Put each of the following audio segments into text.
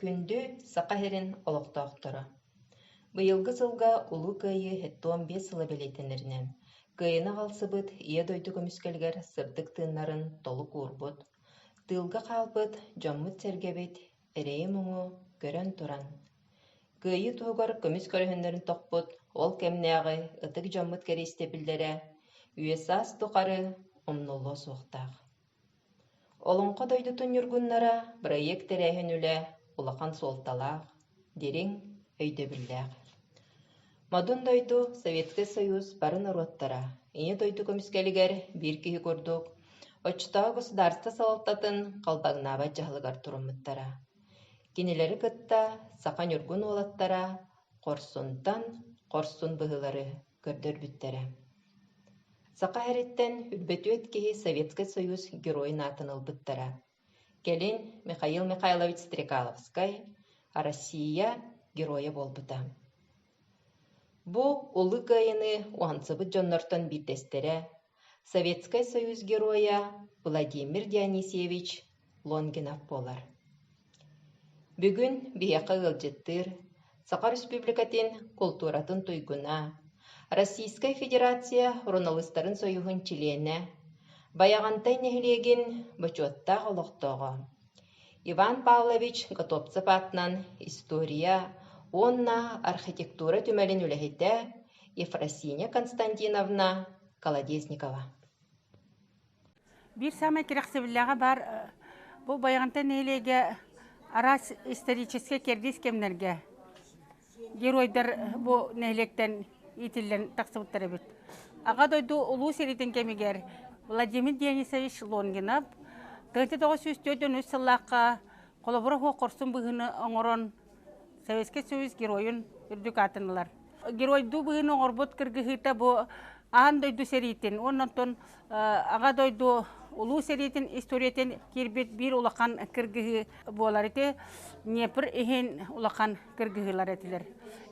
Күндү Саха сирин олохтоохторо! Быйылгы сылга Улуу Кыайыы 75 сыла бэлиэтэнэринэн, Кыайыыны аҕалсыбыт Ийэ дойду көмүскэлигэр сырдык тыыннарын толук уурбут, тыылга хаалбыт дьоммут-сэргэбит эрэйи-муҥу көрөн туран, Кыайыы туһугар көмүс көлөһүннэрин тохпут ол кэмнээҕи ытык дьоммут кэриэстэбиллэрэ үйэ-саас тухары умнуллуо суохтаах. Олоҥхо дойдутун ньургуннара бырайыак тэрээһин үлэ улахан суолталаах, дириҥ өйдөбүллээх. Модун дойду Советскай Союз бары норуоттара Ийэ дойду көмүскэлигэр биир киһи курдук оччотооҕу государство салалтатын халбаҥнаабат дьаһалыгар туруммуттара. Кинилэри кытта саха ньургун уолаттара хорсунтан хорсун быһыылары көрдөрбүттэрэ. Саха сириттэн үрбэтүөт киһи Советскай Союз Геройун аатын ылбыттара. Кэлин Михаил Михайлович Стрекаловскай Россия Геройа буолбута. Бу Улуу Кыайыыны уһансыбыт дьоннортон биирдэстэрэ Советскай Союз Геройа Владимир Дионисьевич Лонгинов буолар. Бүгүн биһиэхэ ыалдьыттыыр Саха Республикатын култууратын туйгуна, Российскай Федерация суруналыыстарын союһун чилиэнэ, Байаҕантай нэһилиэгин бочуоттаах олохтооҕо Иван Павлович Готовцев аатынан история уонна архитектура түмэлин үлэһитэ Ефросинья Константиновна Колодезникова. Биир саамай кэрэхсэбиллээҕэ баар бу Байаҕантай нэһилиэгэ араас историческай кэрдиис кэмнэргэ геройдар бу нэһилиэктэн иитиллэн тахсыбыттар эбит. Аҕа дойду Улуу сэриитин кэмигэр Владимир Денисович Лонгинов 1943 сыллаахха холобура суох хорсун быһыыны оҥорон Советскай Союз геройун үрдүк аатын ылар. Геройдуу быһыыны оҥорбут кыргыһыыта бу аан дойду сэриитин уонна онтон Аҕа дойду Улуу сэриитин историятын киирбит биир улахан кыргыһыы буолар. Ити Днепр иһин улахан кыргыһыылар этилэр.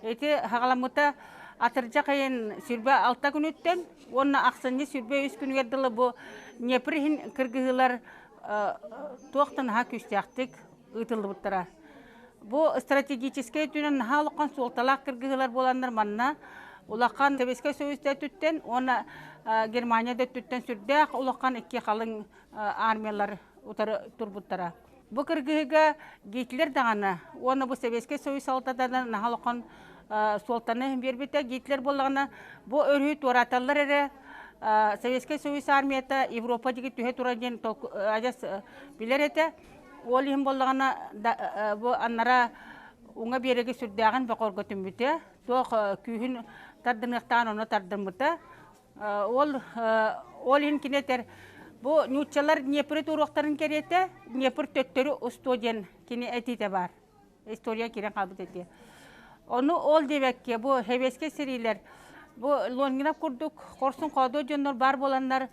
Ити хаҕаламмыта атырдьах ыйын 26 күнүттэн уонна ахсынньы 23 күнүгэр дылы бу Днепр иһин кыргыһыылар туох да наһаа күүстээхтик ыытыллыбыттара. Бу стратегическай өттүнэн наһаа улахан суолталаах кыргыһыылар буоланнар манна улахан Советскай Союз да өттүттэн уонна Германия да өттүттэн сүрдээх улахан икки халыҥ армиялар утары турбуттара. Бу кыргыһыыга Гитлер даҕаны уонна бу Советскай Союз салалтата наһаа улахан суолтаны биэрбитэ. Гитлер буоллаҕына бу өрүһү туораталлар эрэ Советскай Союз армията Европа диэки түһэ турар диэн адьас билэр этэ. Ол иһин буоллаҕына бу аннара уҥа биэрэги сүрдээҕин бөҕөргөтүммүтэ, туох күүһүн тардыныахтааҕын онно тардыммыта. Ол ол иһин кини этэр бу нууччалар Днепри туруохтарын кэриэтэ Днепр төттөрү устуо диэн кини этиитэ баар. История киирэн хаалбыт этии. Ону ол диэбэккэ бу сэбиэскэй сэриилэр бу Лонгинов курдук хорсун хоодуот дьоннор баар буоланнар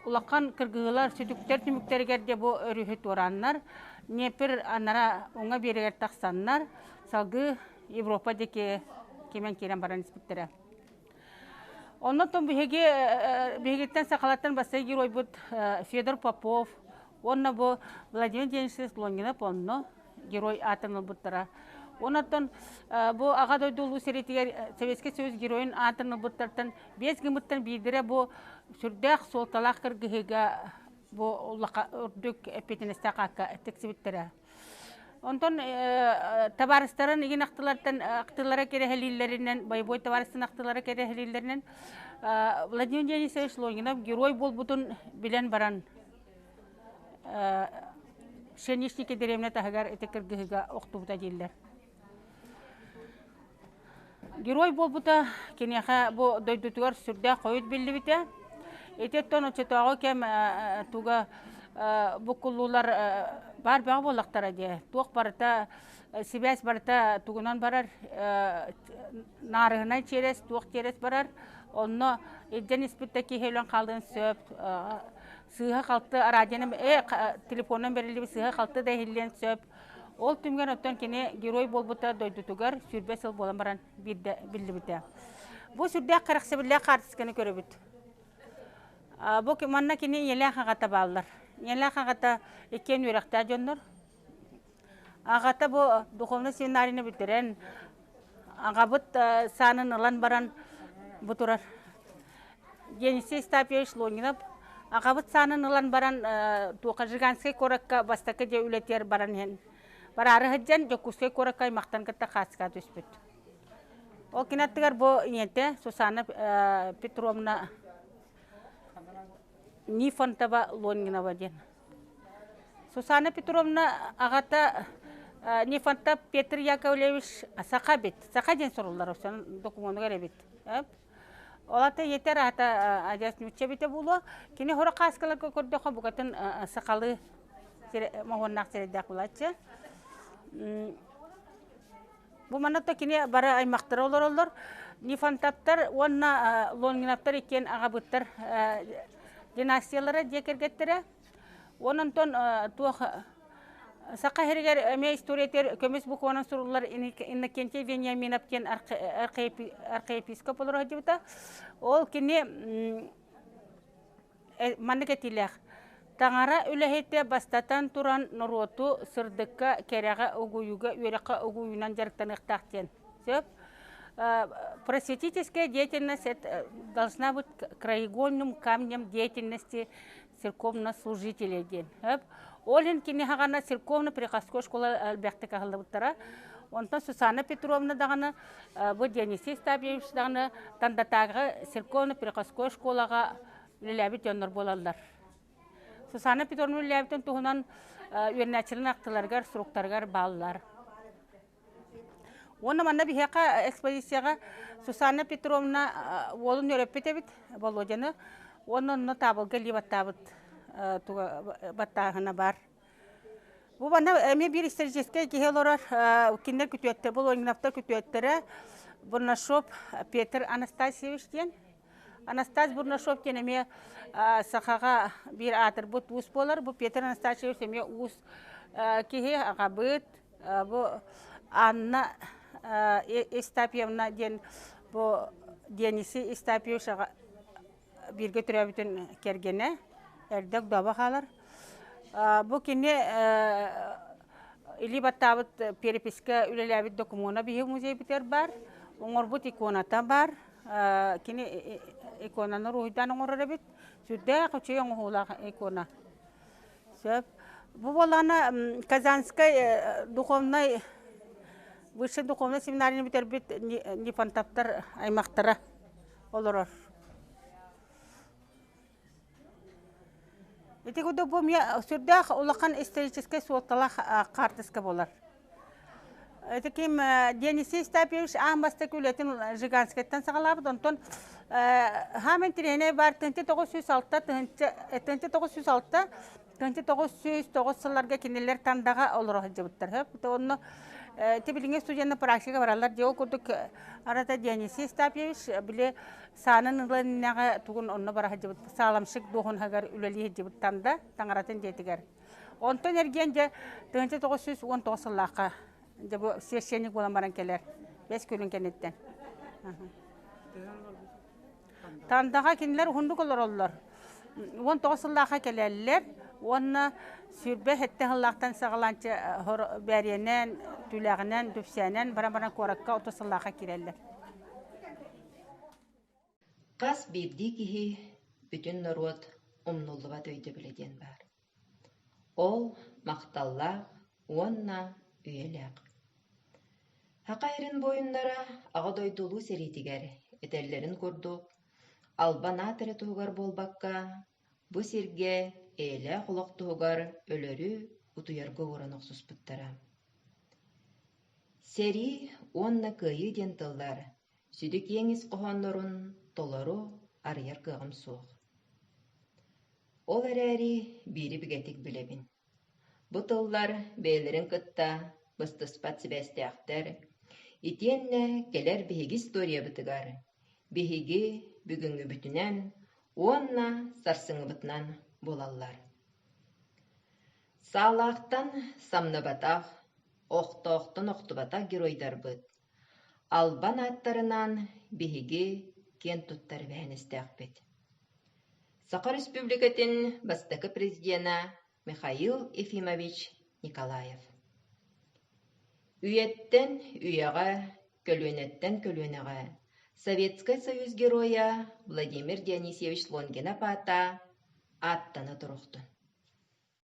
улахан кыргыһыылар сүтүктэр түмүктэригэр де бу өрүһү туорааннар Днепр анара уҥа биэригэр тахсаннар салгыы Европа диэки кимэн киирэн баран испиттэрэ. Оннотон биһиги биһигиттэн сахалартан бастакы геройбут Федор Попов уонна бу Владимир Денисович Лонгинов онно герой аатын ылбыттара. Онон бу Аҕа дойду Улуу сэриитигэр Советский Союз геройун аатын ылбыттартан биэс гыммыттан биирдэрэ бу сүрдээх суолталаах кыргыһыыга бу үрдүк эппиэтинэстээх аакка тиксибиттэрэ. Онтон табаарыстарын игин ахтылартан ахтылара кэрэһэлииллэринэн, боевой табаарыстарын ахтылара кэрэһэлииллэринэн Владимир Денисович Лонгинов герой буолбутун билэн баран Пшеничники дэриэбинэ таһыгар ити кыргыһыыга охтубута дииллэр. Герой буолбута киниэхэ бу дойдутугар сүрдээх хойут биллибитэ. Ити оттон оччотооҕу кэм туга буккуллуулар баар бөҕө буоллахтара дии. Туох барыта сибээс барыта тугунан барар наарыһынай чиэрэс туох чиэрэс барар онно илдьэн испит да киһи өлөн хаалыан сөп сыыһа-халты радионан телефонунан бэриллибит сыыһа-халты да иһиллиэн сөп Ол түмүгэр оттон кини герой буолбута дойдутугар 20 сыл буолан баран биирдэ биллибитэ. Бу сүрдээх кэрэхсэбиллээх хаартысканы көрөбүт. Бу манна кини ийэлээх аҕата бааллар. Ийэлээх аҕата иккиэн үөрэхтээх дьоннор. Аҕата бу духовнай семинарияны бүтэрэн, аҕабыт саанын ылан баран бу турар. Денисий Стапьевич Лонгинов аҕабыт саанын ылан баран туоха Жиганскай куоракка бастакы дьэ үлэтигэр баран иһэн бараары сылдьан Дьокуускай куоракка аймахтан кытта хаачыка түспүт. Ол кини аттыгар бу ийэтэ Сусанна Петровна Нифонтова Лонгинова диэн. Сусанна Петровна аҕата Нифонтов Петр Яковлевич саха эбит. Саха диэн суруллар докумуонугар эбит. Ол ата ийэтэ аата адьас нуучча эбитэ буолуо. Кини хоро хааскаларга көрдөххө букатын сахалыы моһуоннаах сирэйдээх буолааччы. Бу манна то кини бары аймахтара олороллор. Нифонтовтар уонна Лонгиновтар иккиэн аҕабыттар династиялара дьиэ кэргэттэрэ. Онон туох Саха сиригэр эмиэ историятыгар көмүс букванан суруллар Иннокентий Вениаминов диэн архиепископ олоро сылдьыбыта. Ол кини маннык этиилээх: Таҥара үлэһитэ бастатан туран норуоту сырдыкка, кэрэҕэ угуйууга, үөрэххэ угуйуунан дьарыктаныахтаах диэн. Сөп. Просветительская деятельность должна быть краеугольным камнем деятельности церковнослужителей диэн. Ол иһин кини хаҕана церковно-приходской школа элбэхтик аһыллыбыттара. Онтон Сусанна Петровна даҕаны бу Дионисий Ставьевич даҕаны Тандатааҕы церковно-приходской школаҕа үлэлээбит дьоннор буолаллар. Сусанна Петровна үлэлээбитин туһунан үөрэнээччилэрин ахтыларыгар, суруктарыгар бааллар. Уонна манна биһиэхэ экспозицияҕа Сусанна Петровна уолун үөрэппит эбит Володяны. Уонна онно таабылга илии баттаабыт баттааһына баар. Бу манна эмиэ биир историческай киһи олорор. Кинилэр күтүөттэр, бу Лонгиновтар күтүөттэрэ Бурнашов Петр Анастасьевич диэн. Анастас Бурнашов диэн эмиэ сахаҕа биир аатырбыт уус буолар. Бу Петр Анастасьевич эмиэ уус киһи, аҕабыт, Бу Анна Истапьевна диэн бу Дионисий Истапьевич бииргэ төрөөбүтүн кэргэнэ эрдэ огдообо хаалар. Бу кини илии баттаабыт переписка үлэлээбит докумуона биһиги музейбытыгар баар, оҥорбут иконата баар. Кини иконаны уруһуйдаан оҥорор эбит. Сүрдээх үчүгэй оҥоһуулаах икона. Сөп. Бу буоллаҕына Казанскай духовнай высшей духовнай семинарияны бүтэрбит Нифонтовтар аймахтара олорор. Ити курдук бу эмиэ сүрдээх улахан историческай суолталаах хаартыска буолар. Ити ким Дионисий Стапьевич аан бастакы үлэтин Жиганскайтан саҕалаабыт, онтон хааман интэриэһинэй баар 1906 1906 1909 сылларга кинилэр Тандаҕа олоро сылдьыбыттар. Онно ити билиҥҥи студеннар практика бараллар дии. Ол курдук арата Дионисий Стапьевич били саанын ылан иннэҕэ тугун онно бара сылдьыбыт сааламщик дуоһунаһыгар үлэлии сылдьыбыт Танда таҥаратын дьиэтигэр. Онтон эргиэн дьэ 1919 сыллаахха дьэ бу священник буолан баран кэлэр бэс күнүн кэнниттэн. Тандаҕа кинилэр уһуннук олороллор. 19 сыллаахха кэлэллэр уонна 27 сыллаахтан саҕалаанчы бээриэнэн, түлэҕинэн, дүпсээнэн баран-баран куоракка 30 сыллаахха киирэллэр. Хас биирдии киһи бүтүн норуот умнуллубат өйдөбүлэ диэн баар. Ол махталлаах уонна үйэлээх. Саха сирин буойуннара Аҕа дойду Улуу сэриитигэр этэллэрин курдук, албан аат эрэ туһугар буолбакка, бу сиргэ эйэлээх олох туһугар өлөрү утуйарга ууран охсуспуттара. Сэрии уонна кыайыы диэн тыллар сүдү киэҥ ис хоһооннорун толору арыйар кыаҕым суох. Ол эрээри биири бигэтик билэбин: бу тыллар бэйэлэрин кытта быстыспат сибээстээхтэр, итиэннэ кэлэр биһиги историябытыгар биһиги бүгүҥҥүбүтүнэн уонна сарсыҥҥыбытынан буолаллар. Саалаахтан самныбатах, охтоохтон охтубатах геройдарбыт Албан ааттарынан биһиги киэн туттар эбээһинэстээхпит. Саха Республикатын бастакы президенэ Михаил Ефимович Николаев. Үйэттэн үйэҕэ, көлүөнэттэн көлүөнэҕэ Советскай Союз Геройа Владимир Дионисьевич Лонгинов аата ааттана туруохтун.